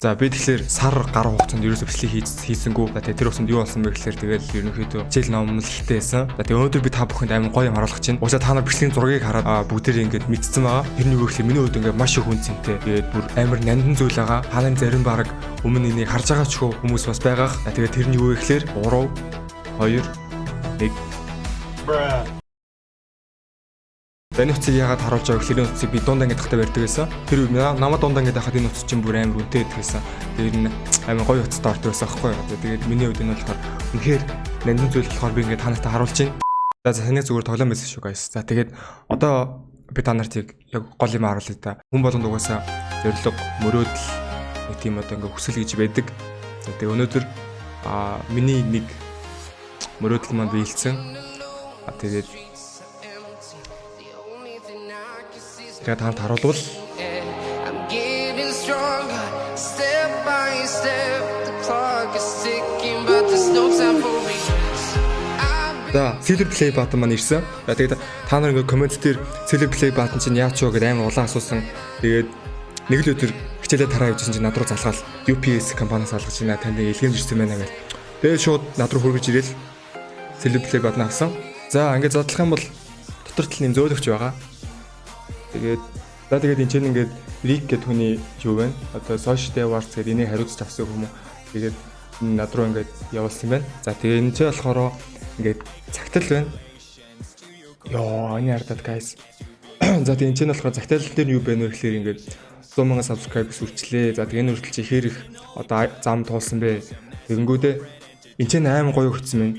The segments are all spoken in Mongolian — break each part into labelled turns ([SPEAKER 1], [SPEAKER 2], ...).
[SPEAKER 1] За, би тэгэхээр сар гаруй хугацаанд ерөөсөө бичлэг хийсэнгүү. За, тэгээ тэр хугацаанд юу болсон бэ гэхээр тэгэл ерөнхийдөө хичээл ном л ихтэй байсан. За, тэгээ өнөөдөр би та бүхэнд амар гоё юм харуулах чинь. Уусаа та нар бичлэгийн зургийг хараад бүгдээрээ ингээд мэдсэн байгаа. Тэр нь юу гэхээр миний хувьд ингээд маш их үн цэнтэй. Тэгээд бүр амар нандин зүйл байгаа. Та нарын зарим баг өмнө энийг харж байгаа ч хүмүүс бас байгаах. За, тэгээ тэр нь юу вэ гэхээр 3 2 1. Энэ утсыг яагаад харуулж байгааг гэхээр энэ утсыг би дундаа ингээд тахтай барьдаг байсан. Тэр үед намайг дундаа ингээд байхад энэ утас чинь бүр амар үнэтэй байдаг байсан. Тэр энэ амар гоё утастай ордог байсан аахгүй юу. Тэгээд миний хувьд энэ болохоор үнэхээр нандин зүйл болохоор би ингээд та нартай харуулж байна. За, саний зүгээр тоглоом байсан шүү, guys. За, тэгээд одоо би та нарт яг гол юм харуулъя та. Хүн болгонд угаасаа зорилго, мөрөөдөл, нэг тийм одоо ингээд хүсэл гэж байдаг. За, тэгээд өнөөдөр миний нэг мөрөөдөл маань биелсэн. Тэгээд тэгээ танд харуулвал
[SPEAKER 2] I'm getting stronger, step by step. The clock is ticking, but there's no time for regrets. I've
[SPEAKER 1] За, Silver Play button маань ирсэн. За, тэгээд та нар ингээ comment дээр Silver Play button чинь яаж ч вэ гэдээ амар улаан асуусан. Тэгээд нэг л өдөр хичээлээ тараа явжсэн чинь над руу залгаал, UPS компаниас алгаж байна. Танд илгээмж ирсэн байна гэл. Тэгээд шууд над руу хүргэж ирээл Silver Play button авсан. За, ингээ задлах юм бол дотор тал нэм зөөлөгч байгаа. Тэгээд за, тэгээд энэ чинь ингээд Rick гэдэг хүний юу вэ? Одоо Society Awards гэдэг энийг хариуцж авсан хүмүүс. Тэгээд над руу ингээд явуулсан юм байна. За, тэгээд энэ чинь болохоор ингээд цагтал байна. Йоо, энэ хардаад, guys. За, тэгээд энэ чинь болохоор цагтал дээр юу байна вэ гэхээр ингээд 100 мянган subscribe үрчлээ. За, тэгээд энэ хүртэл чи хэр их одоо зам туулсан бэ? Тэгэнгүүтээ энэ чинь амар гоё өгсөн байна.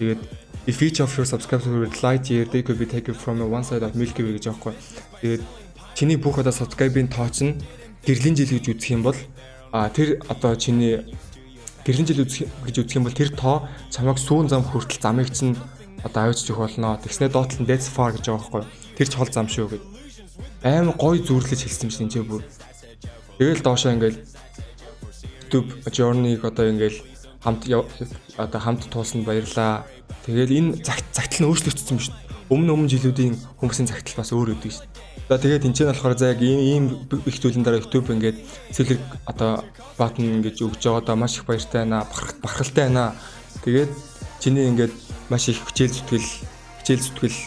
[SPEAKER 1] Тэгээд "If each of your subscribers were light year, they could be taken from one side of Milky Way" гэж аахгүй. Тэгээд чиний бүх одоо subscribe-ийн тоо чинь гэрлийн жил гэж үзэх юм бол тэр одоо чиний гэрлийн жил үзэх гэж үзэх юм бол тэр тоо чамайг сүүн зам хүртэл замыг чинь одоо авчиж өгөх болно. Тэгснээ доотлол нь "That's far" гэж байгаа байхгүй. Тэр ч хол зам шүү гэд. Амар гоё зүрлэж хэлсэн юм чинь энэ бүр. Тэгэл доошоо ингээл YouTube journey-г одоо ингээл хамт одоо хамт туулсанд баярлаа. Тэгэл энэ загтал нь өөрчлөгдсөн юм шүү дээ. Өмнө өмнө жилүүдийн хүмүүсийн загтал бас өөр өгдөг шүү дээ. За, тэгээд энэ ч болохоор за яг ийм их зүйлэн дараа YouTube ингээд silver одоо button ингэж өгж байгаадаа маш их баяртай байна. Бахархалтай байна. Тэгээд чиний ингээд маш их хичээл зүтгэл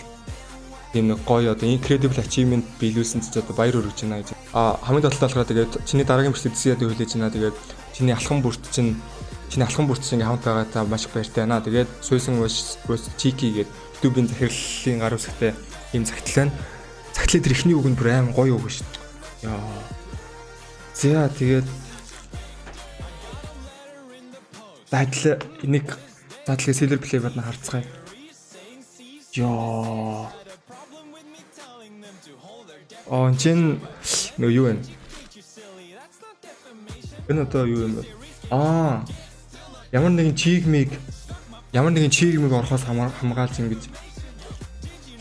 [SPEAKER 1] тийм нэг гоё одоо incredible achievement биелүүлсэн ч одоо баяр хүргэж байна гэж. А хамгийн долоо болохоор тэгээд чиний дараагийн бичлэг дэсэн яадаг хүлээж байна. Тэгээд чиний алхам бүрт чинь хамт байгаатай маш их баяртай байна. Тэгээд суусан was Chiki гээд YouTube-ийн захирлын гар үсгтэй ийм загтал байна. Загтлын тэр эхний үг нь бүр аим гоё үг шүү дээ. Яа. За, тэгээд задлаа энийг задлаа Silver Play button харцгаая. Йоо. Аа, энэ чинь нөгөө юу вэ? Энэ одоо юу юм бэ? Аа. Ямар нэгэн чиг миг орохоос хамгаалж ингэж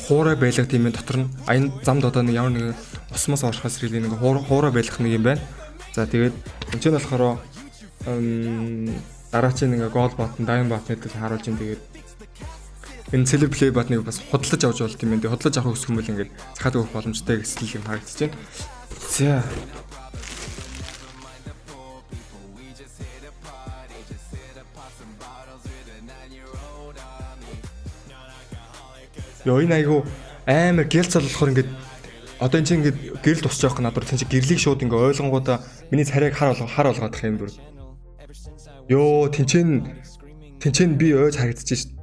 [SPEAKER 1] хуурай байлгах тийм ээ, дотор нь аян замд одоо нэг ямар нэгэн осмос орохоос сэргийлэх нэг хуурай байлгах нэг юм байна. За, тэгээд энэ чинь болохоор дараачийн ингээ gold button, diamond button гэдэг харуулж ин. Тэгээд энэ silver play button-ыг бас худалдаж авч болт юм байна. Тэгээд худалдаж авах хүсэх юм бол ингээд захаад өгөх боломжтой гэсэн юм харагдаж байна. За. Йоо, энэ айгу амар гэл цал болохоор ингээд одоо энэ чинь ингээд гэрэл тусч явах надад тийм чи гэрлийг шууд ингээд ойлгонгуудаа миний царайг хар болгоодох юм бүр. Йоо, тэнцэн би ойж харагдчих шин.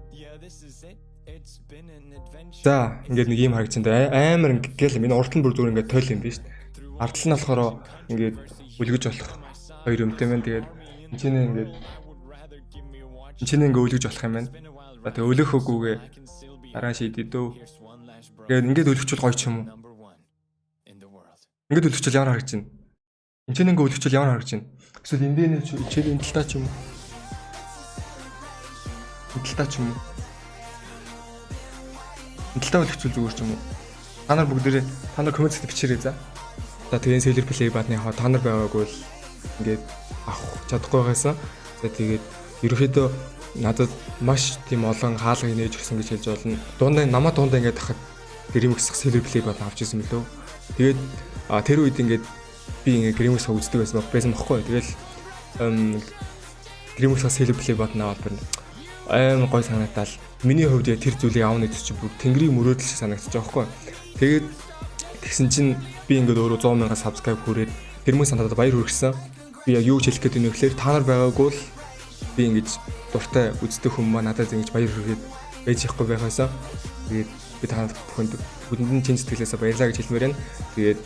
[SPEAKER 1] За, ингээд нэг юм харагдчихэв. Амар ингээд гэл миний урт нь бүр зүгээр ингээд тойл юм биш. Ард тал нь болохоор ингээд үлгэж болох хоёр юмтай байна. Тэгээд энэ чинь ингээд үлгэж болох юм байна. За, тэгээ өлөх үгүйгээ дараа шийдээ дөө. Тэгээд ингээд өлөгчвөл гоё ч юм уу? Ингээд өлөгчвөл ямар харагдаж байна? Энд чинь ингээд өлөгчвөл ямар харагдаж байна? Эсвэл энэ дээр энэ чинь энэ талтаа ч юм уу? Энэ талтаа ч юм уу? Энэ талтаа өлөгчвөл зүгээр ч юм уу? Та нар бүгдээрээ та нар comment бичээрэй за. За, тэгээ Silver Play button-ы хаа та нар байгаагүй бол ингээд авах чадахгүй байгаасан. За, тэгээд ерөнхийдөө надад маш тийм олон хаалгыг нээж өгсөн гэж хэлж болно. Дундаа намаа дундаа ингээд тахад Dreamix Silver Play button авч ирсэн мөлөө. Тэгээд тэр үед ингээд Би ингээ Grimex үздэг байсан байхгүй. Тэгэл Grimex-аас Silver Play button аваад бүр амар гой санагдаал. Миний хувьд яг тэр зүйлийг аавна гэдэг чинь бүр тэнгэрийн мөрөөдөл шиг санагдчих жоохгүй. Тэгээд тэгсэн чинь би ингээд өөрөө 100 мянган subscribe хүрээд тэр хүмүүс надад баяр хүргэсэн. Би яг юу ч хэлэх гээд байна вэ гэхээр та нар байгаагүй л би ингэж дуртай үздэг хүмүүс маань надад ингэж баяр хүргээд байж явахгүй байх байсан. Тэгээд би та бүхэнд бүгдэнд нь чин сэтгэлээсээ баярлалаа гэж хэлмээр байна. Тэгээд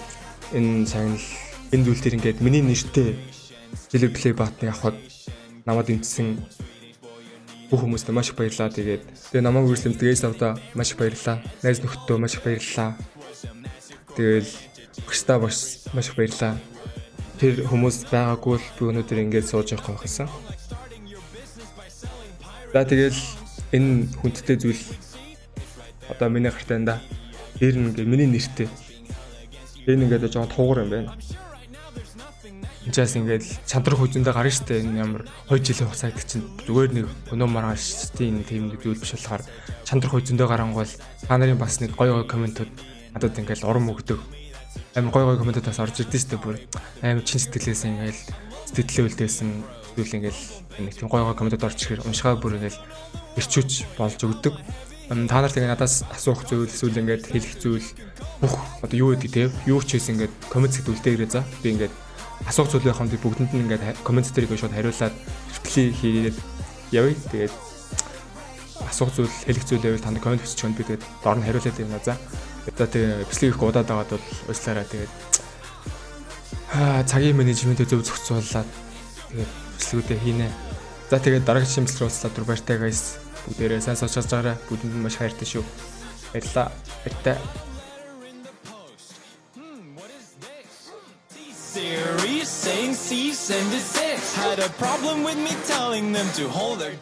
[SPEAKER 1] энэ шагнал, энэ зүйл дээр ингээд миний нэртэй Silver Play button-ыг авахад намайг дэмжсэн бүх хүмүүстээ маш их баярлалаа. Тэгээд тэгээ намайг үргэлжлэн ээж аавдаа маш их баярлалаа. Найз нөхдөдөө маш их баярлалаа. Тэгэл багшдаа бас маш их баярлалаа. Тэр хүмүүс байгаагүй л би өнөөдөр ингээд сууж явах байх гэсэн. За, тэгэл энэ хүндтэй зүйл одоо миний гартай энэ да. Тэр нь ингээд миний нэртэй. Энэ ингээд жоохон туугар юм байна. Энэчээс ингээд чандрах хүзэндээ гарна штэ. Энэ ямар 2 жилийн хугацаа гэдэг чинь зүгээр нэг өнөө маргаашийн тийм нэг зүйл биш болохоор чандрах хүзэндээ гарангуул та нарын бас нэг гоё гоё comment ууд надад ингээд урам өгдөг. Амар гоё гоё comment ууд бас орж ирдэ штэ. Бүр амар чин сэтгэлээс ингээд сэтгэлээ үлдээсэн зүйл ингээд нэг тийм гоё гоё comment ууд орж ирэхээр уншгаа бүр ингээд эрчүүч болж өгдөг. Та нар тэгээ надаас асуух зүйл, эсвэл ингээд хэлэх зүйл, бүх одоо юу гэдэг те, юу ч хийсэн ингээд comment хэсэгт үлдээгээрэй, за. Би ингээд асуух зүйл байх юм, би бүгдэнд нь ингээд comment дээр ингээд шууд хариулаад reply хийгээд явъя. Тэгээд асуух зүйл, хэлэх зүйл байвал танд comment бичиж өгнө, би тэгээд доор нь хариулаад явна, за. За, тэгээ бичлэг их удаад байгаад бол уучлаарай. Тэгээд цагийн менежментээ зөв зохицуулаад тэгээд бичлэгүүдээ хийнэ. За, тэгээд дараагийн шимслэр уулзлаа, түр баяртай, guys. Бүгдээрээ сайн сууж байгаарай. Бүгдэнд нь маш хайртай шүү. Баярлалаа. Баяртай.
[SPEAKER 3] What is this? Series saying cease and desist. Had a problem with me telling them to hold their.